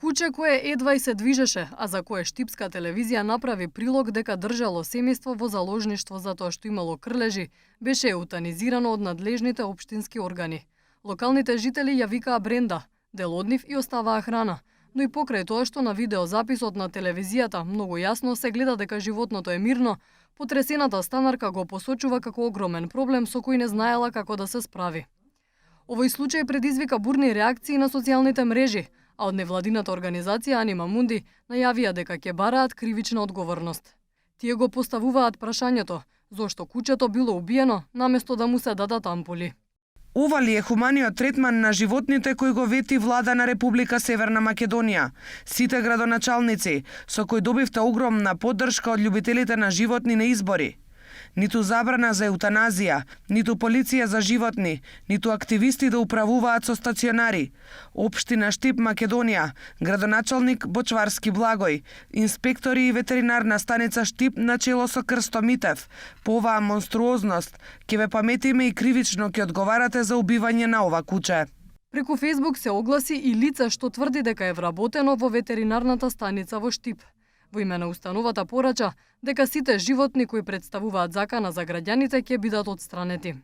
Куче кое едва и се движеше, а за кое штипска телевизија направи прилог дека држало семејство во заложништво затоа што имало крлежи, беше еутанизирано од надлежните општински органи. Локалните жители ја викаа бренда, дел од нив и оставаа храна, но и покрај тоа што на видеозаписот на телевизијата многу јасно се гледа дека животното е мирно, потресената станарка го посочува како огромен проблем со кој не знаела како да се справи. Овој случај предизвика бурни реакции на социјалните мрежи, а од невладината организација Анима Мунди најавија дека ќе бараат кривична одговорност. Тие го поставуваат прашањето зошто кучето било убиено наместо да му се дадат ампули. Ова ли е хуманиот третман на животните кој го вети влада на Република Северна Македонија? Сите градоначалници, со кој добивте огромна поддршка од љубителите на животни на избори. Ниту забрана за еутаназија, ниту полиција за животни, ниту активисти да управуваат со стационари. Општина Штип Македонија, градоначалник Бочварски Благој, инспектори и ветеринарна станица Штип начело со Крсто Митев. По оваа монструозност ќе ве паметиме и кривично ќе одговарате за убивање на ова куче. Преку Фејсбук се огласи и лице што тврди дека е вработено во ветеринарната станица во Штип. Во име на установата порача дека сите животни кои представуваат закана за граѓаните ќе бидат отстранети.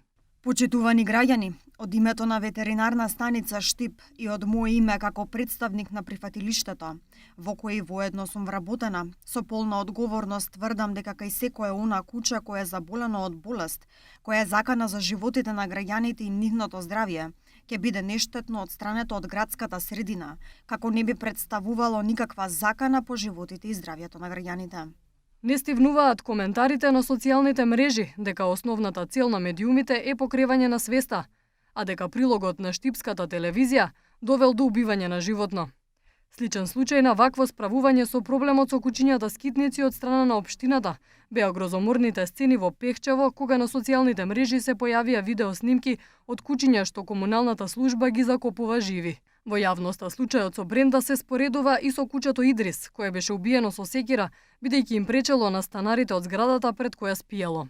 Почитувани граѓани, од името на ветеринарна станица Штип и од мое име како представник на прифатилиштето, во кој воедно сум вработена, со полна одговорност тврдам дека кај секое она куче кое е заболено од болест, која е закана за животите на граѓаните и нивното здравје, ќе биде нештетно одстрането од градската средина, како не би представувало никаква закана по животите и здравјето на граѓаните. Не стивнуваат коментарите на социјалните мрежи дека основната цел на медиумите е покривање на свеста, а дека прилогот на штипската телевизија довел до убивање на животно. Сличен случај на вакво справување со проблемот со кучињата скитници од страна на општината беа грозоморните сцени во Пехчево, кога на социјалните мрежи се појавија видеоснимки од кучиња што комуналната служба ги закопува живи. Во јавноста случајот со Бренда се споредува и со кучето Идрис, кое беше убиено со секира, бидејќи им пречело на станарите од зградата пред која спиело.